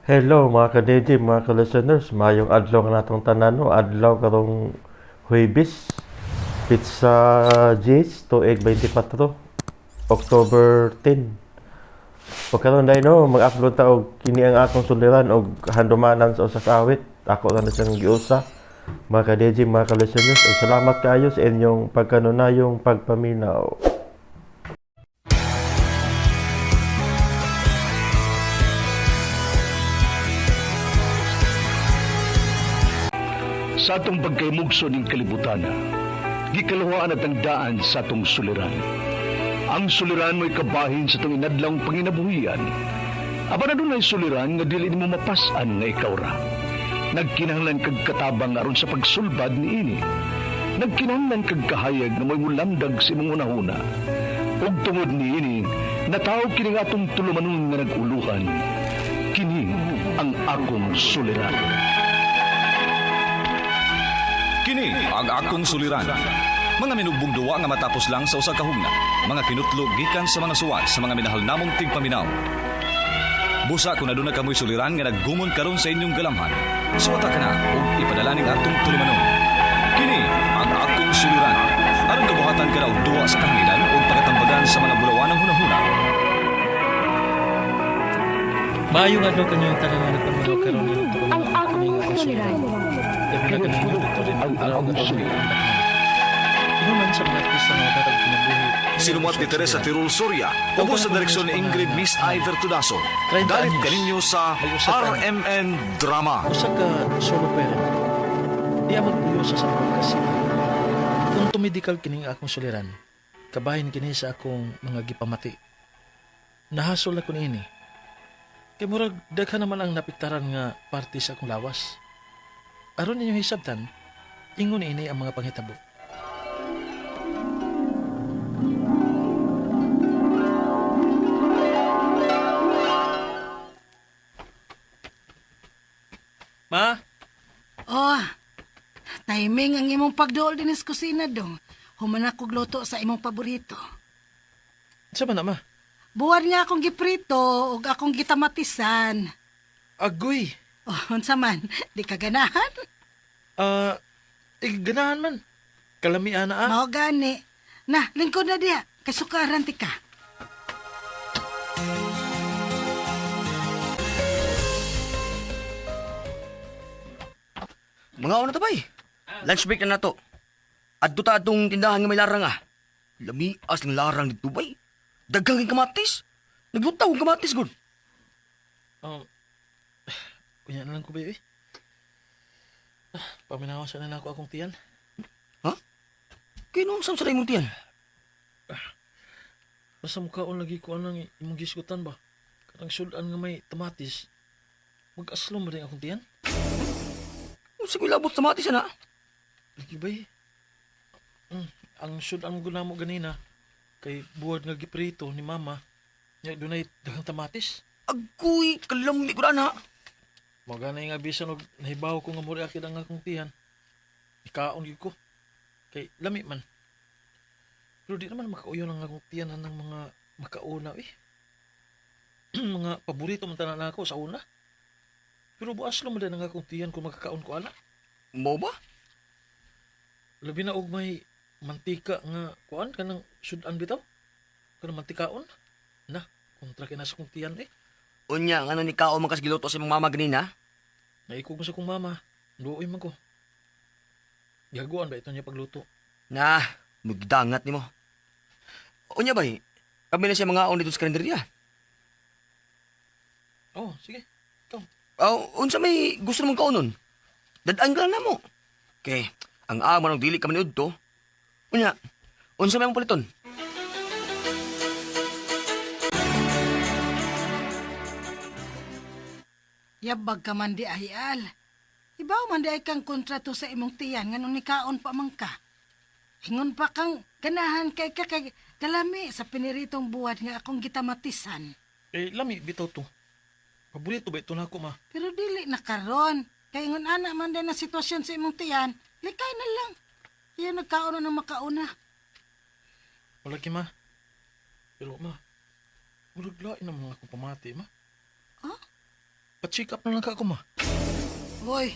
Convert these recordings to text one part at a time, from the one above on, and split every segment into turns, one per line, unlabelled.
Hello mga ka-DJ, mga ka-listeners, mayong adlaw nga natong tanan no, adlaw karong Huwebes, Pizza G's, tuig 24, October 10. O karon dai no, mag-upload ta og kini ang akong suliran og handumanan sa usa ka awit. Ako ra na siyang giusa. Mga ka-DJ, mga ka-listeners, ug salamat kaayo sa inyong pagkanunayong pagpaminaw.
Sa atong pagkaymugso ning kalibutan, gikaluhaan at ang daan sa atong suliran. Ang suliran mo'y kabahin sa atong inadlawng panginabuhian. Apan adunay suliran nga dili nimo mapas-an nga ikaw ra. Nagkinahanglan kag katabang aron sa pagsulbad niini. Nagkinahanglan kag kahayag nga mo'y mulamdag sa imong hunahuna. Ug tungod niini, nataw kini nga atong tulumanon nga nag-uluhan. Kini ang akong suliran.
Kini ang akong suliran. Mga minugbong duwa nga matapos lang sa usa ka hugna. Mga kinutlo gikan sa mga suwat sa mga minahal namong tigpaminaw. Busa kung aduna kamoy suliran nga naggumon karon sa inyong galamhan. Suwata ka na ug ipadala ning atong tulumanon. Kini ang akong suliran. Aron kabuhatan ka na og duwa sa kahanginan ug pagatambagan sa mga bulawanang hunahuna.
Maayong adlaw kanyong tanan nga nagpaminaw karon ni Dr.
Ang akong suliran.
Labi na kaninyo Dr.
Ang akong suliran.
Inuman sa mga artista nga naghatag kinabuhi.
Sinumat ni Teresa Tirul Soria, ubos sa direksyon ni Ingrid Miss Iver Tudaso. Dalit kaninyo sa RMN Drama.
Usa ka solo parent. Di magpuyo sa San kasi. Kung tumidikal kining akong suliran, kabahin kini sa akong mga gipamati. Nahasol ako niini. Kay murag daghan naman ang napiktaran nga parte sa akong lawas. Aron ninyong hisabtan, ingon ini ang mga panghitabo. Ma,
Oh, timing ang imong pagduol din sa kusina dong. Human ako luto sa imong paborito.
sa man na ma?
Buwan nga akong giprito ug akong gitamatisan.
Agoy.
Oh, unsa man, di ka ganahan?
Ah, eh, ganahan man. Kalamian na ah.
Mao gani. Na, lingkod na diha. Kay sukaran ti ka.
Mga una ta bay. Lunch break na nato. Adto ta atong tindahan nga may larang ah. Lamias ng larang dito bay. Daghang kay kamatis. Naglutaw ang kamatis gud.
Kunya na lang ko, baby. Ah, paminaw sa na ako akong tiyan.
Ha? Kino sa sa imong tiyan?
Basta mukhaon lagi ko anang imong gisgutan ba? Kanang sudan nga may tamatis. Mag-aslom ba rin akong tiyan?
Unsa ko'y labot kamatis ana?
Lagi ba eh? Ang sudan mo gunamo ganina, kay buwad nga giprito ni mama, nya dunay daghang tamatis.
Agoy kalami gud ana.
Maganay nga bisan og nahibaw ko nga muri akid ang akong tiyan. Ikaon gyud ko. Kay lami man. Pero di naman makauyon ang akong tiyan ng mga makauna eh. Mga paborito man tanan ako sa una. Pero buas lang man din ang akong tiyan kung makakaon ko ana.
Mo ba?
Labi na og may mantika nga kuan kanang sudan bitaw. Kanang mantikaon. Na, kontra kay nasa kong tiyan eh.
Unya ngano ni kao man kas giluto sa imong mama ganina?
Naikog mo sa kong mama. Luoy man ko. Gihaguan ba ito niya pagluto?
Na, mugdangat nimo. Unya bay, kami na siya mga on dito sa karinderya.
Oh, sige. Ikaw.
Aw, unsa may gusto mong kaunon? Dadaan ka lang namo. Kay, ang ama ng dili ka man udto. Unya, unsa may mong paliton?
Yabag ka man di ay al. Ibaw man di ay kang kontrato sa imong tiyan nganong nikaon pa man ka. Ingon pa kang ganahan kay ka kay kalami sa piniritong buwad nga akong gitamatisan.
Eh, lami, bitaw to. Paborito ba ito na ako, ma?
Pero dili na karon. Kay ingon ana man din ang sitwasyon sa imong tiyan, likay na lang. Iya nagkaon na ng makauna.
Wala ki, ma. Pero, ma, murag lain naman akong pamati, ma.
Oh?
Magpa-check up na lang ka ako, ma.
Hoy,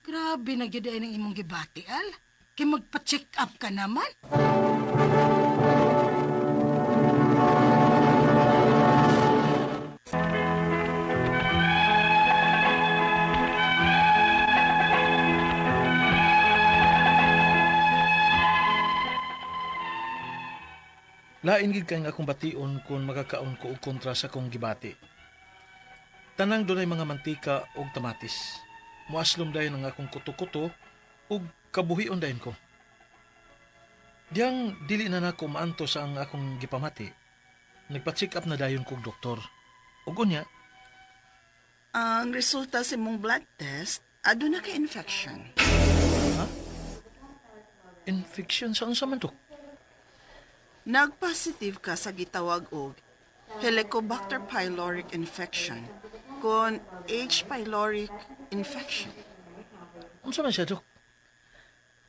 grabe na gyud ay ng imong gibati, Al. Kay magpa-check up ka naman.
Lain gid kay nga akong bation kung makakaon ko og kontra sa akong gibati. Tanang dunay mga mantika og kamatis. Muaslom dayon ang akong kuto-kuto ug kabuhion dayon ko. Diyang dili na nako maantos ang akong gipamati. Nagpa-check up na dayon kog doktor. Ug unya,
Ang resulta sa imong blood test, aduna kay infection.
Infection sa unsa man to?
Nagpositive ka sa gitawag og Helicobacter pylori infection kon H. Pylori infection.
Unsa man siya, dok?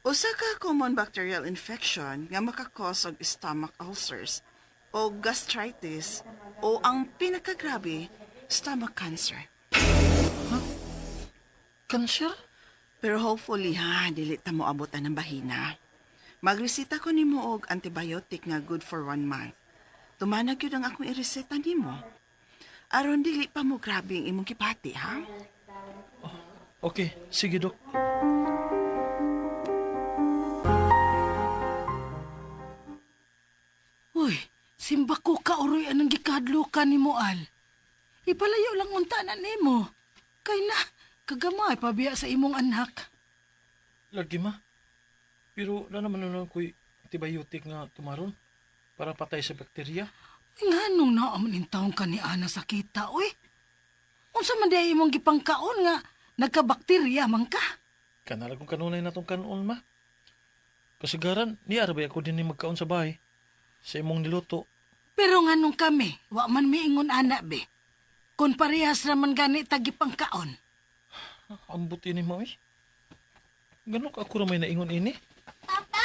Usa ka common bacterial infection nga makakos og stomach ulcers o gastritis o ang pinakagrabe, stomach cancer.
Cancer?
Pero hopefully ha, dili ta mo abutan ng bahina. Magreseta ko nimo og antibiotic nga good for 1 month. Tumanag yun ang akong ireseta nimo. Aron dili pa mo grabe ang imong kipati, ha?
Okay, sige, dok.
Uy, simba ko ka uroy anang gikadlukan nimo, Al. Ipalayo lang unta na nimo. Kay na, kagamay pabiya sa imong anak.
Lagi ma. Pero na naman na ko'y antibiotic nga tumaron para patay sa bakterya.
Uy, nganong naaman in taong ka ni Ana sa kita, uy. Unsa man diay imong gipangkaon nga nagkabakterya man ka?
Kanala kong kanunay na tong kanon ma. Kasigaran, niya arabay ako din ni magkaon sa bahay. Sa imong niluto.
Pero nganong kami, wa man miingon ana be. Kung parehas raman gani ta gipangkaon.
Ambot ini ma, eh. Ganun ka ako ra may naingon ini. Papa!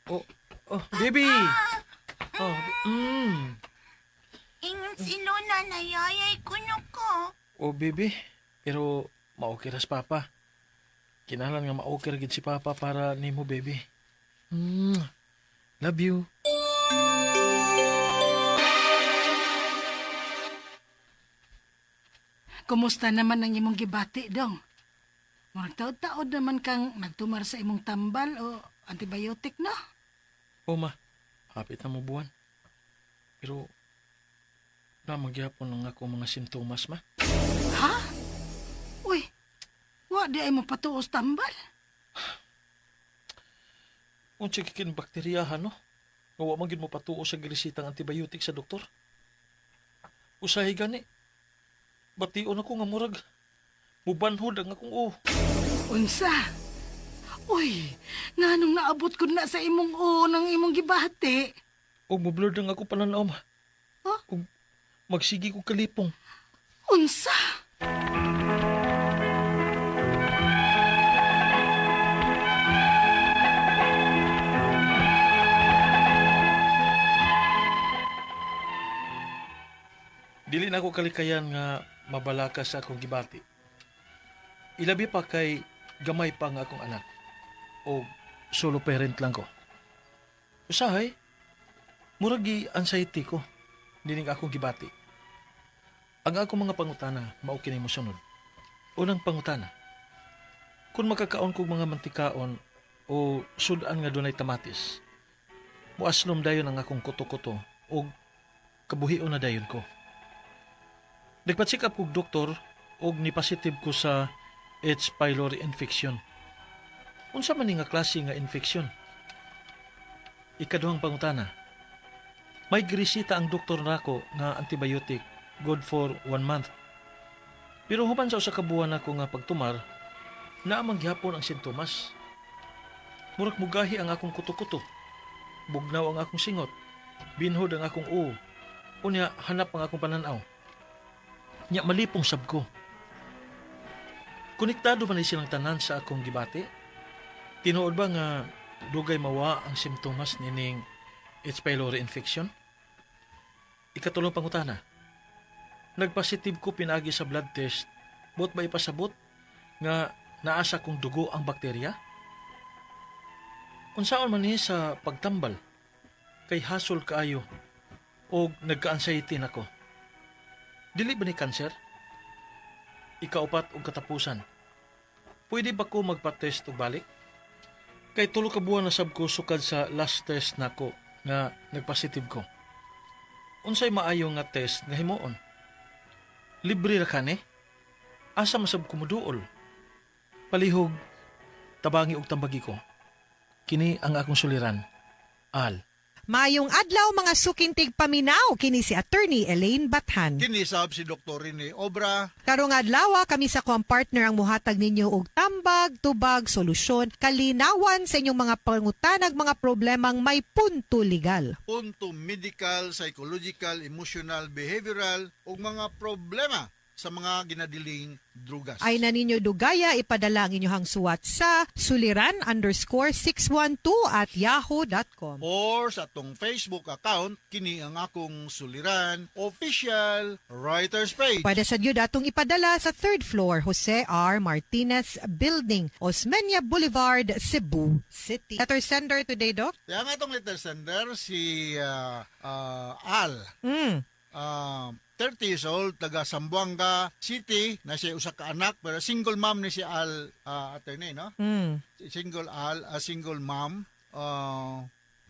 Oh, oh, baby! Oh,
Ingon si Lola na yayay kuno ko.
Oh, baby. Pero maokay ras papa. Kinahanglan nga maokay ra gid si papa para nimo, baby. Mm. Love you.
Kumusta naman ang imong gibati dong? Murag taod-taod naman kang nagtumar sa imong tambal o antibiotic no?
Oh, ma. Hapit na mo buwan. Pero na magyapon ang ako mga simptomas, ma.
Ha? Uy, wa di ay mo patuos tambal.
Unsa kikin bakteryahan, no? Nga wa man gid mo patuo sa giresitang antibiotic sa doktor. Usahay gani. Bation ako nga murag. Mubanhod ang akong uo.
Unsa? Uy, nganong naabot ko na sa imong o ng imong gibati?
Og mublurred ang ako pananaw, ma.
Huh?
Og magsigi ko kalipong.
Unsa?
Dili na ako kalikayan nga mabalaka sa akong gibati. Ilabi pa kay gamay pa nga akong anak. O solo parent lang ko. Usahay, murag gi anxiety ko nining akong gibati. Ang akong mga pangutana mao kini mosunod. Unang pangutana. Kung makakaon kog mga mantikaon o sudan nga dunay tamatis, muaslom dayon ang akong kuto-kuto o kabuhion na dayon ko. Nagpa-check up kog doktor og ni-positive ko sa H. Pylori infection. Unsa man ni nga klase nga infection? Ikaduhang pangutana. May giresita ang doktor nako nga antibiotic good for 1 month. Pero human sa usa ka buwan nako nga pagtumar, naa man gihapon ang sintomas. Murag mugahi ang akong kuto-kuto. Bugnaw ang akong singot. Binhod ang akong uo. Unya hanap ang akong pananaw. Nya malipong sab ko. Konektado man ni silang tanan sa akong gibati? Tinuod ba nga dugay mawa ang simptomas nining H. Pylori infection? Ikatulong pangutana. Nagpositive ko pinaagi sa blood test. Buot ba ipasabot nga naa sa kong dugo ang bakterya? Unsaon man ni sa pagtambal? Kay hasol kaayo og nagka-anxiety nako. Dili ba ni cancer? Ikaupat og katapusan. Pwede ba ko magpa-test og balik? Kay 3 ka buwan na sab ko sukad sa last test nako nga nagpositive ko. Unsay maayo nga test nga himuon? Libre ra kani? Asa masab ko moduol? Palihog, tabangi og tambagi ko. Kini ang akong suliran. Al.
Maayong adlaw, mga suking tigpaminaw, kini si Attorney Elaine Bathan.
Kini sab si Dr. Rene Obra.
Karong adlaw kami sa akong partner ang muhatag ninyo og tambag, tubag, solusyon, kalinawan sa inyong mga pangutanag, mga problemang may punto legal.
Punto medical, psychological, emotional, behavioral ug mga problema sa mga ginadiling drugas.
Ay na ninyo dugaya ipadala ang inyong suwat sa suliran_612@yahoo.com.
Or sa atong Facebook account, kini ang akong suliran official writers page.
Pwede sa gyud atong ipadala sa third floor, Jose R. Martinez Building, Osmeña Boulevard, Cebu City. Letter sender today, Doc?
Kaya nga atong letter sender si Al. 30 years old, taga Zamboanga City, na siya usa ka anak, pero single mom ni si Al, attorney, no? Single Al, a single mom.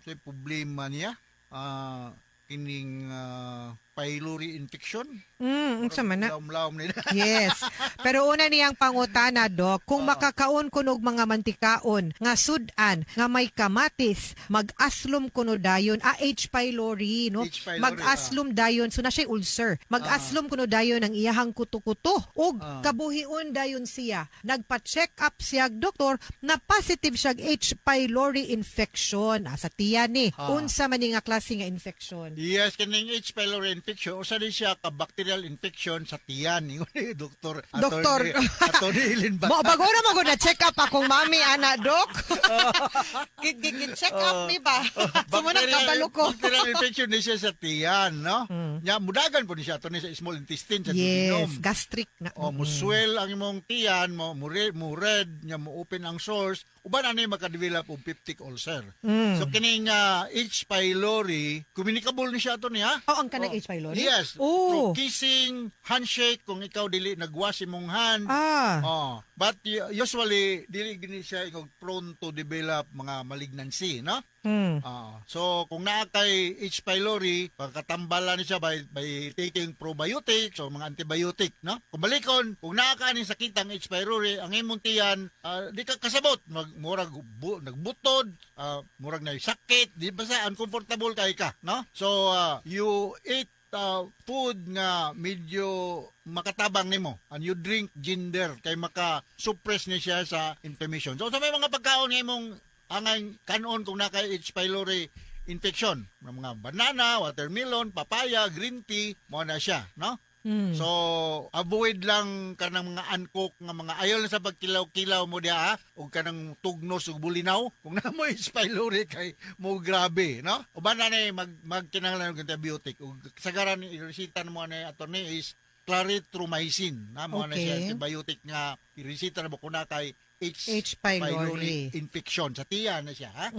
Sa problema niya, kining pylori infection.
Unsa man na?
Laom-laom nila.
Yes. Pero una niyang pangutana, Dok, kung makakaon kuno og mga mantikaon nga sudan nga may kamatis, mag-aslom kuno dayon, ah, H. pylori, no?
H. pylori.
Mag-aslom dayon, so na siya ulcer. Mag-aslom kuno dayon ang iyahang kuto-kuto ug kabuhion dayon siya. Nagpa-check up siya og doktor na positive siya og H. pylori infection. Ah, sa tiyan ni. Unsa man ni nga klase nga infection?
Yes, kining H. pylori infection, usa din siya ka bacterial infection sa tiyan. Ingon ni Doktor
Doktor.
Attorney Elaine
Mo bago na mo na check up akong mami ana, Dok. Git check up mi ba? So mo nang kabalo ko.
Bacterial infection ni siya sa tiyan, no? Nya mudagan po ni siya ato ni sa small intestine, sa duodenum.
Yes, gastric na.
O muswell ang imong tiyan mo, mo red nya, mo open ang source, uban ani makadevelop og peptic ulcer. So kining H. pylori, communicable ni siya ato niya.
Oh, ang kanang H. pylori?
Yes.
Oh.
Through kissing, handshake, kung ikaw dili nagwash imong hand. Oh, but usually dili gini siya ingog prone to develop mga malignancy, no? Ah, so kung naa kay H. pylori, pagkatambalan ni siya by taking probiotics o mga antibiotic, no? Kung balikon, kung naa ka ning sakitang H. pylori, ang imong tiyan di ka kasabot, mag murag nagbutod, murag na sakit, di ba sa uncomfortable kay ka, no? So you eat food nga medyo makatabang nimo and you drink ginger kay maka suppress ni siya sa inflammation. So sa may mga pagkaon nga imong angay kanon kung naa kay H. pylori infection, mga banana, watermelon, papaya, green tea, mo na siya, no? So avoid lang kanang mga uncooked nga mga, ayaw lang sa pagkilaw-kilaw mo diha ha, ug kanang tugnos ug bulinaw kung naa mo H. pylori kay mo grabe, no? Uban na ni magkinahanglan og antibiotic ug kasagaran iresita mo ni attorney is clarithromycin na mo na siya antibiotic nga iresita na mo kung naa kay H.
H. pylori
infection sa tiyan na siya, ha.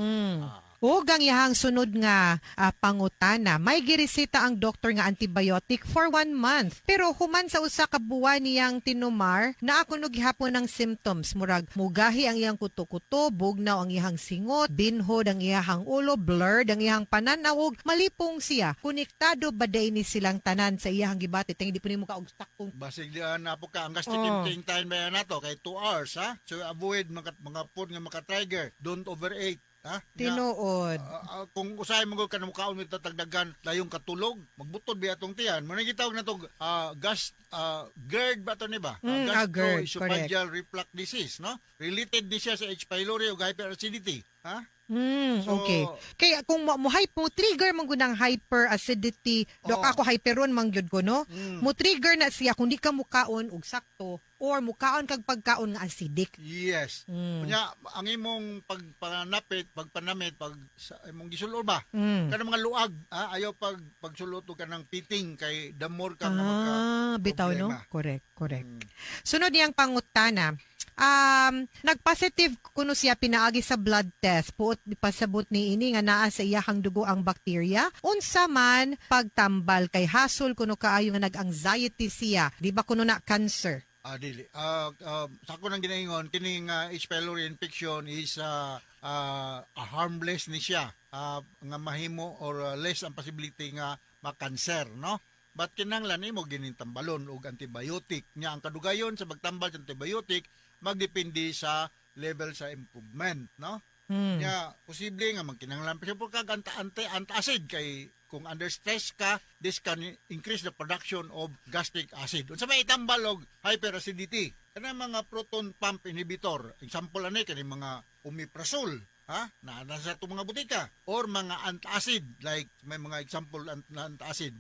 Ug ang iyahang sunod nga pangutana, may gireseta ang doktor nga antibiotic for one month. Pero human sa usa ka buwan niyang tinumar, naa kuno gihapon ang symptoms. Murag mugahi ang iyang kuto-kuto, bugnaw ang iyang singot, binhod ang iyang ulo, blurred ang iyang pananaw ug malipong siya. Konektado ba day ni silang tanan sa iyang gibati? Ting di po nimo ka og sakong
Basig di na po ka ang gastric emptying time ba nato kay 2 hours, ha. So avoid mga food nga maka-trigger. Don't overeat, ha.
Tinuod.
Kung usahay mo ka mukaon mo tatagdagan layong katulog, magbutod biya atong tiyan. Mo gitawag na to gas GERD ba to ni ba?
GERD.
Gastroesophageal reflux disease, no? Related ni siya sa H. pylori ug hyperacidity. Ha?
Mm,
So,
okay. Kaya kung mo trigger man gud ang hyperacidity, dok,
Oo.
ako hyperon man gyud ko, no?
Mm.
Mo trigger na siya kung di ka mukaon og sakto or mukaon kag pagkaon nga acidic.
Yes. Unya ang imong pagpanapit, pagpanamit, pag sa imong gisulod ba? Kanang mga luag, ha? Ayaw pag pagsulot og kanang piting kay the more ka nga magka
Ah, bitaw, no?
problema.
Correct, correct.
Mm.
Sunod niyang pangutana. Nag-positive kuno siya pinaagi sa blood test. Puot pasabot ni ini nga naa sa iyahang dugo ang bakterya. Unsa man pagtambal kay hasol kuno kaayo nga nag-anxiety siya. Di ba kuno na cancer?
Ah, dili. Sa ako nang ginaingon, kining H. pylori infection is harmless ni siya. Nga mahimo or less ang possibility nga makanser, no? But kinahanglan nimo ginintambalon og antibiotic. Nya ang kadugayon sa pagtambal sa antibiotic magdepende sa level sa improvement, no? Nya posible nga magkinahanglan pa siya po kag antacid kay kung under stress ka, this can increase the production of gastric acid. Unsa may itambal og hyperacidity? Kanang mga proton pump inhibitor. Example ani kani mga omeprazole, ha? Na nasa itong mga butika or mga antacid, like may mga example na antacid.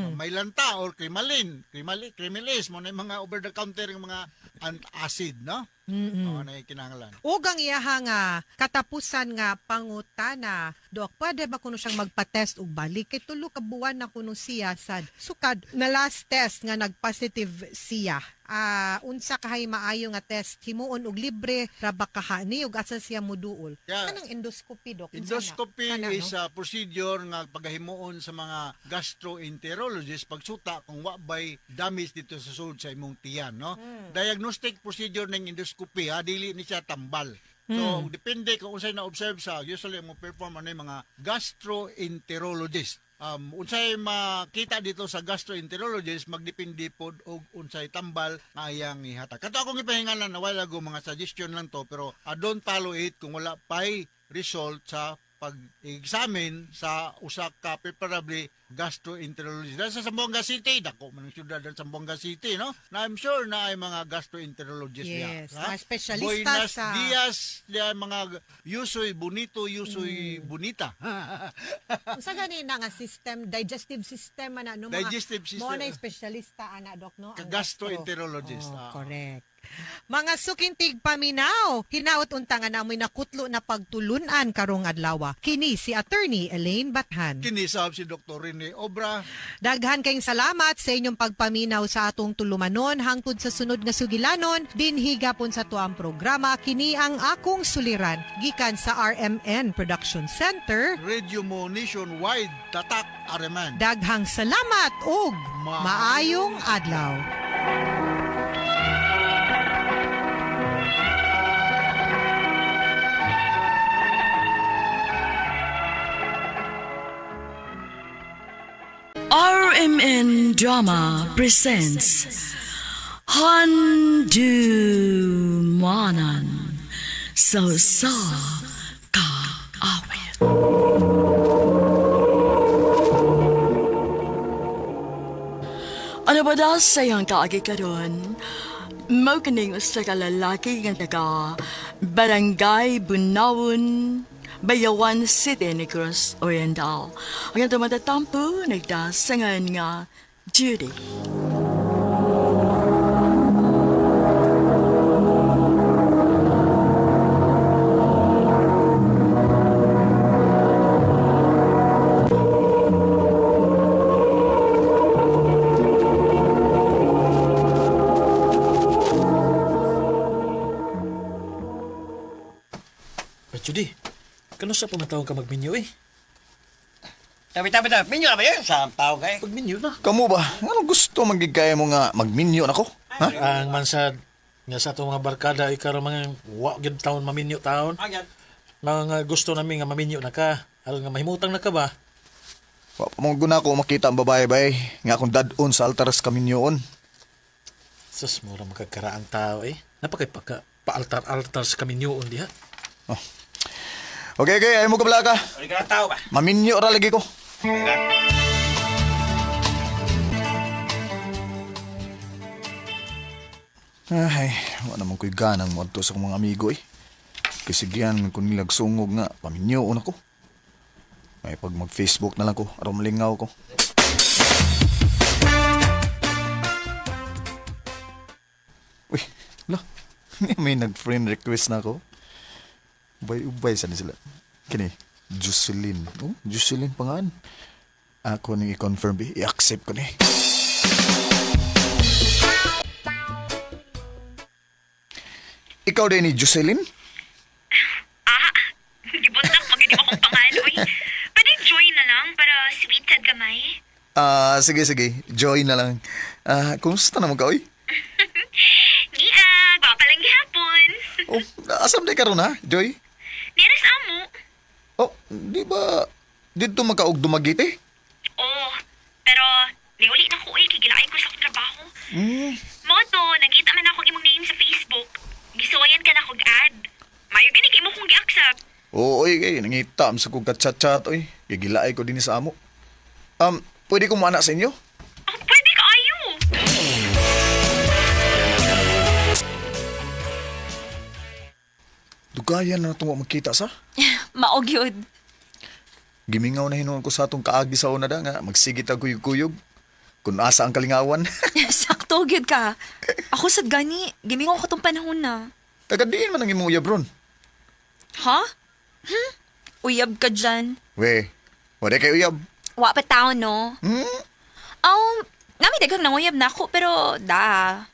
May lanta or Crimalin, Crimelis mo na yung mga over the counter ng mga antacid, no? Oo, na yung kinahanglan.
Ug ang iyaha nga katapusan nga pangutana, dok, pwede ba kuno siyang magpa-test og balik? Kay tulo ka buwan na kuno siya sad sukad na last test nga nag-positive siya. Unsa kahay maayo nga test himuon og libre ra ba kaha ni ug asa siya moduol?
Yeah.
Kanang endoscopy, dok? Unsa na?
Endoscopy
Kana,
is
no?
a procedure nga pagahimuon sa mga gastroenterologist pagsuta kung wa bay damage dito sa sulod sa imong tiyan, no? Diagnostic procedure ng endoscopy, ha, dili ni siya tambal. So, depende kung unsay na-observe sa usually mo perform ano yung mga gastroenterologist. Unsay makita dito sa gastroenterologist magdepende pod og unsay tambal nga iyang ihatag. Kato akong ipahingalan na while ago mga suggestion lang to, pero don't follow it kung wala pay result sa pag-examine sa usa ka preferably gastroenterologist. Dahil sa Zamboanga City, dako man ang syudad ng Zamboanga City, no? Na I'm sure na ay mga gastroenterologist niya.
Yes,
Ha?
mga espesyalista
Buenos
sa-
Dias, diya mga yusoy bonito, yusoy bonita.
Unsa gani na nga system, digestive system man ano, mga
Digestive system.
Mo na espesyalista ana, dok, no? Ang
Gastroenterologist.
gastro. Oh,
Ah.
correct. Mga sukintig paminaw, hinaot unta nga namoy nakutlo na pagtulunan karong adlaw. Kini si Attorney Elaine Bathan.
Kinisab si Dr. Rene Obra.
Daghan kayong salamat sa inyong pagpaminaw sa atong tulumanon hangtod sa sunod nga sugilanon dinhi gapon sa tuang programa kini ang akong suliran gikan sa RMN Production Center.
Radio Mo Nationwide, Tatak Areman.
Daghang salamat ug maayong adlaw.
RMN Drama presents Handu Manan So Sa Ka Awit. Ano ba daw sa iyong kaagi karon? Mao kining usa ka lalaki nga taga Barangay Bunawon, Bayawan City, Negros Oriental. Ang ito matatampo, nagdasangan nga Judy.
Ba, Judy, kano sa pumatawag ka magminyo eh?
Tabi, tabi, tabi. Minyo na ba yun? Sa tao kay.
Pagminyo na.
Kamu ba? Anong gusto magigaya mo nga magminyo nako? Ha?
Ang mansad nga sa atong mga barkada ay karon mga wa gyud taon maminyo taon. Mga gusto nami nga maminyo na ka. Aron nga mahimutang na ka ba?
Wa pa mo guna ko makita ang babae bay nga akong dadon sa altaras kaminyoon.
Sus, mura magkakaraang tao eh. Napakay pagka paaltar-altar sa kaminyoon diha.
Okay, okay, ay mo kabla ka.
Uli ka ng tao ba?
Maminyo ra lagi ko. Ay, wala naman ko'y ganang mo adto sa akong mga amigo eh. Kasigian man ko nilag sungog nga paminyoon ako. May pag mag-Facebook na lang ko, aron malingaw ko. Uy, la. May nag-friend request na ako. Ubay-ubay sa ni sila. Kini, Jocelyn. Oh, Jocelyn pangan. Ako ning i-confirm, bi. I-accept ko ni. Ikaw din ni Jocelyn?
Ah, gibuntak magid mo akong pangan, uy. Pwede join na lang para sweet sad gamay.
Ah, sige, sige. Join na lang. Ah, kumusta naman ka, oy?
Nia, gwapa lang gihapon.
Oh, asam di karon ha, Joy?
Neres amo.
Oh, di ba dito magkaog dumagiti?
Oh, pero niuli na ko uy, kay gilain ko sa akong trabaho.
Hmm.
Mo to, nakita man akong imong name sa Facebook. Gisuwayan ka na kog add. Mayo gani kay mo kong gi-accept.
Oo, oy, kay nangita am sa kong chat-chat, oy. Gigilaay ko din sa amo. Pwede ko muana sa inyo?
Oh, pwede ka ayo.
Dugayan na itong magkita sa.
Maog yun.
Gimingaw na hinuon ko sa atong kaagi sa una da nga magsigit ang kuyog-kuyog. Kung asa ang kalingawan.
Sakto gyud ka. Ako sad gani, gimingaw ko tong panahon na.
Taga diin man ang imong uyab ron.
Ha? Uyab ka dyan.
We, wala kay uyab.
Wa pa tao, no?
Hmm?
Nami daghang nanguyab na ako, pero da.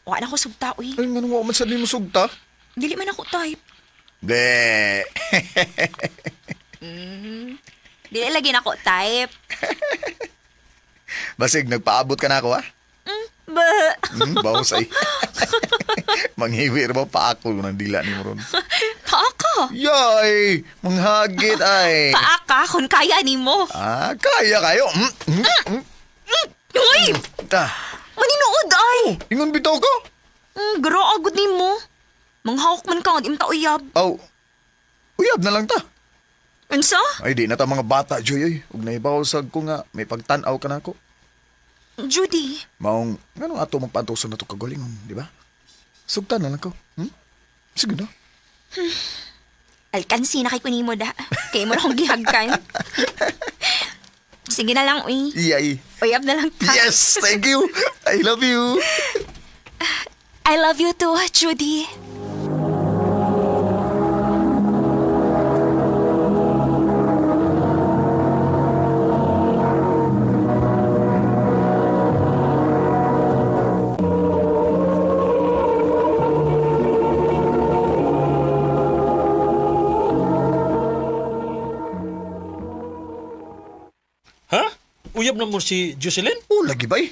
Wa na ko sugta, uy.
Ay, nga wa man sa nimo sugta.
Dili man ako type.
Ble.
Dili lagi na ako type.
Basig, nagpaabot ka na ako, ha?
Ba,
Bawas ay. Manghiwir ba pa ako ng dila ni mo ron.
paaka.
Yay! Manghagit ay.
Paaka kung kaya nimo.
Ah, kaya kayo. Mm.
Uy!
Ta,
Maninuod ay!
ingon bitaw ko.
Garo agad nimo. Manghawak man ka, di ta uyab.
Aw, uyab na lang ta.
Unsa?
Ay, di na ta mga bata, Joy. Oy. Ug nahibaw sag ko nga, may pagtan-aw ka na ako.
Judy,
Maong, nganong ato magpantusan na to kagalingon, di ba? Sugtan na lang ko. Sige na.
alkansi na kay kunimo da. Kay mo na akong gihagkan. Sige na lang, uy.
Iyay.
Uyab na lang ta.
Yes, thank you. I love you.
I love you too, Judy.
Ha? Uyab na mo si Jocelyn?
Oh, lagi bay.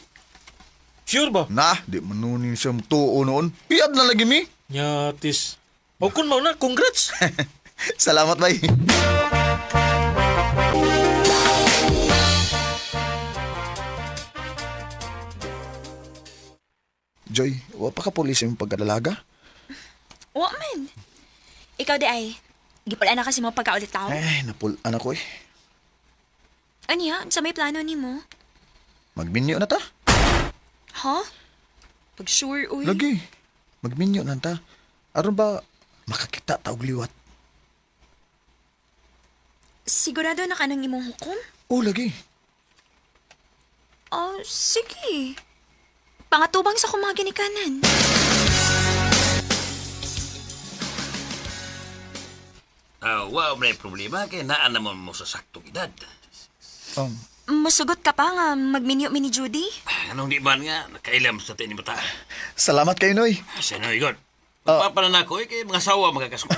Sure ba?
Na, di man nunin siya tuo noon. Iyab na lagi mi.
Nyatis. O kun mao na, congrats.
Salamat bay. Joy, wa pa ka pulis yung pagkadalaga?
Wa man. Ikaw di ay. Gipala na kasi mo pagkaulit tao.
Eh, napulaan ako eh.
Anya, sa may plano nimo?
Magminyo na ta.
Ha? Pag sure, uy.
Lagi. Magminyo na ta. Aron ba makakita ta og liwat?
Sigurado na ka ng imong hukom?
Oh, lagi.
Oh, sige. Pangatubang sa kong mga ginikanan.
Ah, wa may problema kay naa naman mo sa saktong edad.
Musugot ka pa nga magminyo mi ni Judy?
Anong di man nga nakailam sa tini bata.
Salamat kayo, Noy.
Sa noy god. Pagpapala na ako eh, kay mga sawa magkakasuko.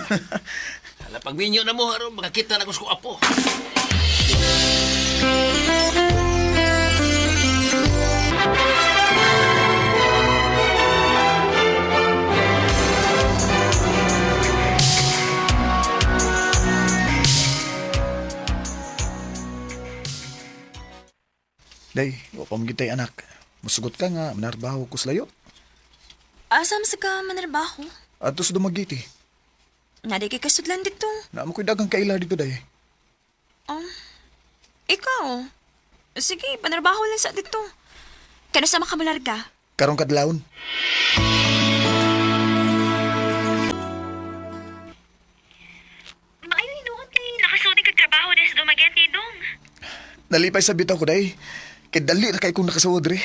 Hala pagminyo na mo aron makakita na ko sa apo.
Day, wa pa magitay anak. Musugot ka nga, manarbaho ko sa layo.
Asam sa ka manarbaho?
Adto sa Dumaguete.
Nadi kay kasudlan dito.
Naamo ko'y dagang kaila dito, day.
Ikaw? Sige, panarbaho lang sa dito. Kano sa makabalarga?
Karong kadlawon. Nalipay sa bitaw ko, day. Kay dali na kay kong nakasuod, re.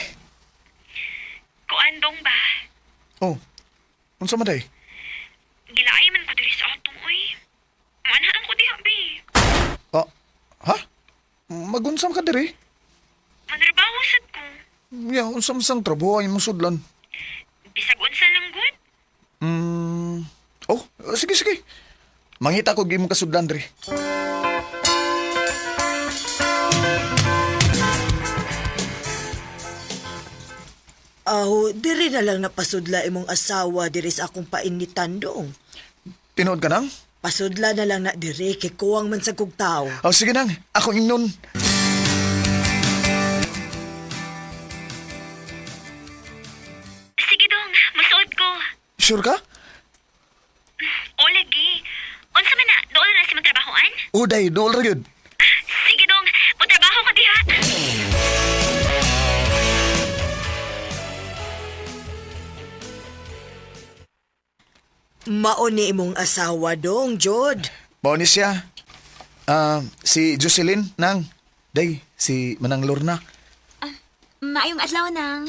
Kuan dong ba?
Oh, unsa man, day?
Gilaay man ko diri sa atong oy. Manhaan ko diha bi.
Ah, ha? Magunsam ka diri?
Manrabaho sad ko.
Ya, unsam sang trabaho ay mong sudlan.
Bisag unsa lang gud.
Oh, sige, sige. Mangita ko imong kasudlan diri.
Aw, diri na lang napasudla imong asawa diri sa akong painitan dong.
Tinuod ka nang?
Pasudla na lang na diri kay kuwang man sa kog tao.
Oh, sige nang. Ako ingnon.
Sige dong, masuod ko.
Sure ka?
O lagi. Unsa man na dool ra si magtrabahoan?
Uday, dool ra gyud.
Sige dong, motrabaho ko diha.
Mao ni imong asawa dong, Jod.
Mao ni siya. Ah, si Jocelyn nang. Day, si Manang Lorna.
Maayong adlaw nang.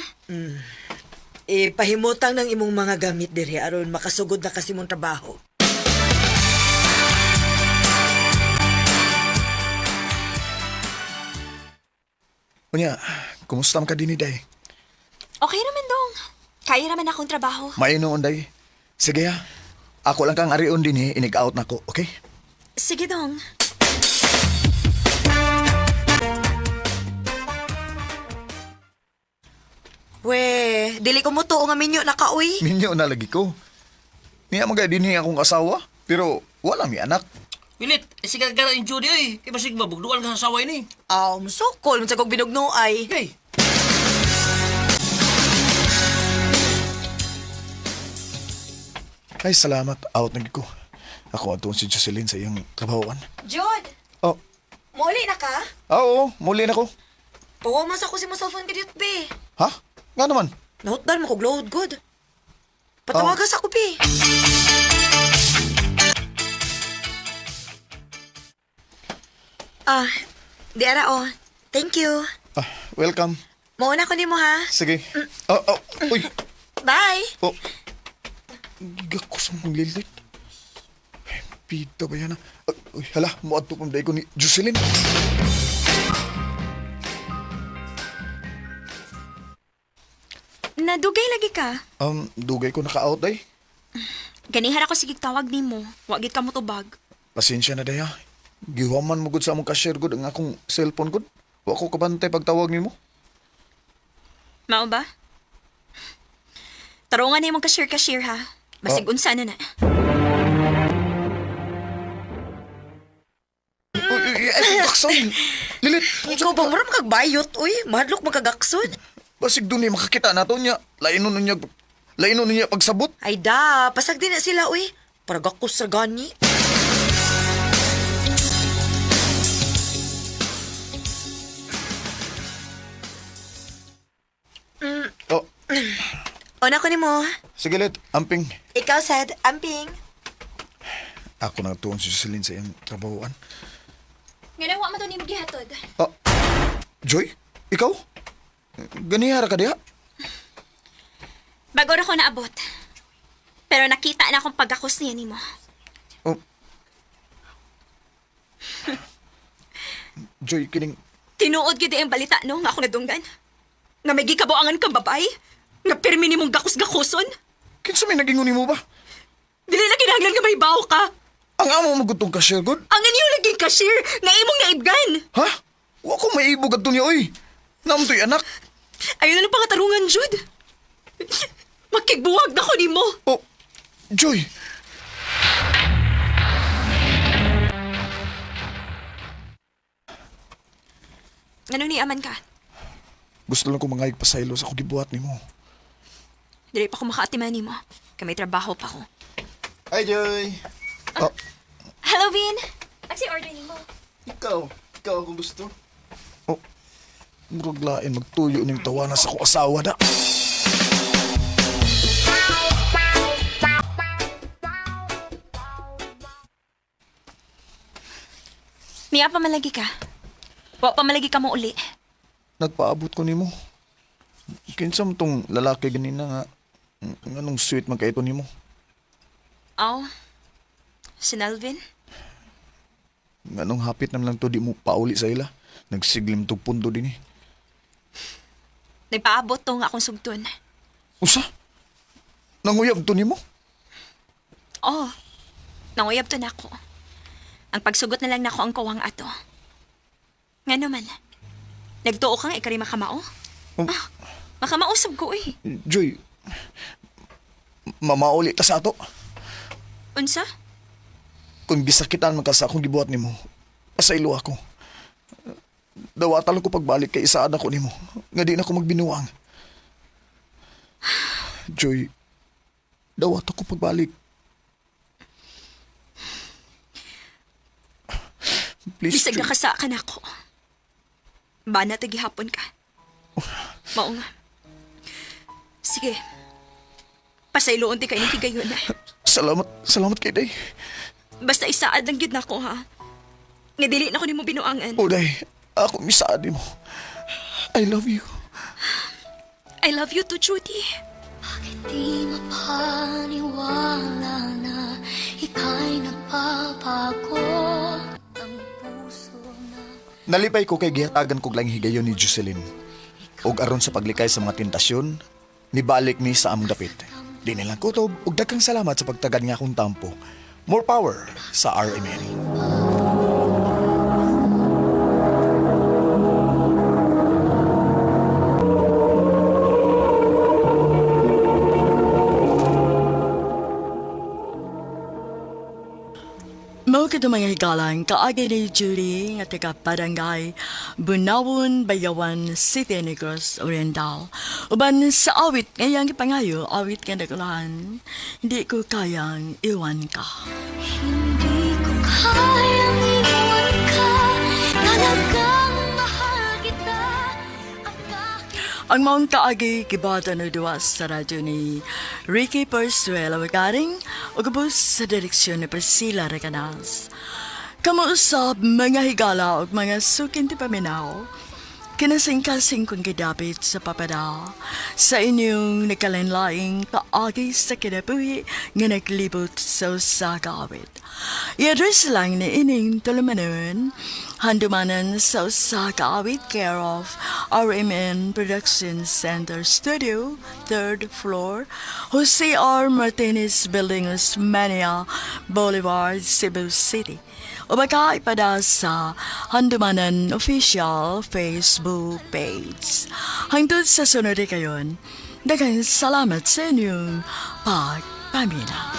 E, pahimutang ng imong mga gamit diri aron makasugod na kasi mong trabaho.
Unya, kumusta man ka dinhi, day?
Okay raman dong. Kaya raman akong trabaho.
Mainoon, day. Sige ha. Ako lang kang arion dinhi, inig-out na ko, okay?
Sige dong.
We, dili ko mo tuo nga minyo na ka, uy.
Minyo na lagi ko. Niya magay dinhi akong asawa, pero wala mi anak.
Wilit, eh, sige gara yung Judy oy. Kay basig mabugduan ka sa saway ni.
Aw, musukol man sa kog binugnuay.
Hey,
Ay, salamat. Out na gid ko. Ako atuon si Jocelyn sa iyang trabahoan.
Jod,
Oh,
muli na ka?
ah, oo, muli na ko.
Pawamas ako si mo cellphone kadiyot, be.
Ha? Nga naman.
Nahutdan mo kog load good. Patawagas ako, be. Ah, di ara oh. Thank you.
Ah, welcome.
Mauna ko nimo ha.
Sige. Oh, oh, uy.
Bye.
Oh. Gakos mong lilit. Ay, Pita ba yan ah? Ay, Uy, hala, muadto pang ko ni Jocelyn.
Nadugay lagi ka.
Dugay ko naka-out ay.
Ganihara ko sige tawag nimo. Wa gid ka mo tubag.
Pasensya na day ha. Gihuman mo gud sa among cashier gud ang akong cellphone gud. Wa ko kabantay pagtawag nimo.
Mao ba? Tarungan na imong cashier-cashier ha. Basig unsa na na.
Uy, uy, ay, Gakson. Lilit,
Ikaw ba mura makagbayot, uy? Mahadlok makagakson.
basig dun eh, makakita na to niya. Lainon niya, lainon niya pagsabot.
Ay da, pasag din na sila, uy. Paragakos sa gani.
Oh,
Una ko nimo.
sige Lit, amping.
Ikaw sad, amping.
Ako na tuon si Jocelyn sa iyang trabahoan.
Ngano wa man to nimo gihatod.
Ah, Joy? Ikaw? Ganihara ka diha?
Bago ra ko naabot. Pero nakita na akong pagkakos niya nimo.
Oh. Joy, kining...
Tinuod gid ang balita no nga ako nadunggan. Nga may gikabuangan kang babae. Nga pirmi nimong gakos-gakoson.
Kinsa may naging mo ba?
Dili na kinahanglan nga may bawo ka.
Ang amo mo gutong cashier, good?
Ang inyo laging cashier nga imong naibgan.
Ha? Wa ko maibog adto niya, oy. Namtoy anak.
Ayun na lang pangatarungan, Jude. Makigbuwag na ko nimo.
Oh, Joy.
Ngano ni aman ka?
Gusto lang ko mangayig pasaylo sa akong gibuhat nimo.
Dili pa ko makaatiman nimo. Kay may trabaho pa ko.
Hi, Joy. Oh,
Hello, Vin. Agsi order nimo.
ikaw. Ikaw akong gusto. Oh, murag lain magtuyo ning tawana sa akong asawa na.
Niya pa man lagi ka. Wa pa malagi ka mo uli.
Nagpaabot ko nimo. Kinsa man tong lalaki ganina nga nganong sweet man kay ito nimo?
Aw, si Nelvin?
Nganong hapit naman lang to di mo pauli sa ila. Nagsiglim tog pundo dinhi.
Nagpaabot to nga akong sugton.
Usa? Nanguyab to nimo?
Oh, nanguyab to nako. Ang pagsugot na lang nako ang kuwang ato. Nga naman, nagtuo kang ikari makamao? Ah, makamausap ko eh.
Joy, mamauli ta sa ato.
Unsa?
Kung gisakitan man ka sa akong gibuhat nimo, pasaylo ako. Dawatan lang ko pagbalik kay isaad ako nimo, nga di na ko magbinuang. Joy, dawat ako pagbalik. Please,
Bisag
Joy.
nakasaka na ako. Bana tagihapon ka. Mao nga. Sige. Pasayloon di kay ni higayon na.
Salamat, salamat kay Day.
Basta isaad lang gyud nako ha. Nga dili na ko nimo binuangan.
O Day, ako misaad nimo. I love you.
I love you too, Judy.
Di mapaniwala na ika'y nagbabago. Ang puso na
Nalipay ko kay gihatagan kog lang higayon ni Jocelyn. Og aron sa paglikay sa mga tentasyon, nibalik mi sa among dapit. Di nilang kutob ug daghang salamat sa pagtagad nga akong tampo. More power sa RMN.
Mao kadto mga higalang kaagi ni Judy nga taga Barangay Bunawon, Bayawan City, Negros Oriental. Uban sa awit ngayang gipangayo, awit nga nagulahan, hindi ko kayang iwan ka.
Hindi ko kayang iwan ka. Talagang mahal kita.
Ang maong kaagi gibata no duwa sa radyo ni Ricky Persuela Wagaring ug ubos sa direksyon ni Priscilla Recanals. Kamuusab mga higala ug mga sukin ti paminaw. Kinasingkasing kong gidapit sa papada sa inyong nagkalanlaing kaagi sa kinabuhi nga naglibot sa usa ka awit. I-address lang ni ining tulumanon, handumanan sa usa ka awit, care of RMN Production Center Studio, 3rd floor, Jose R. Martinez Building, Osmania Boulevard, Cebu City. O baka ipada sa Handumanan Official Facebook page. Hangtod sa sunod kayon, daghang salamat sa inyong pagpamina.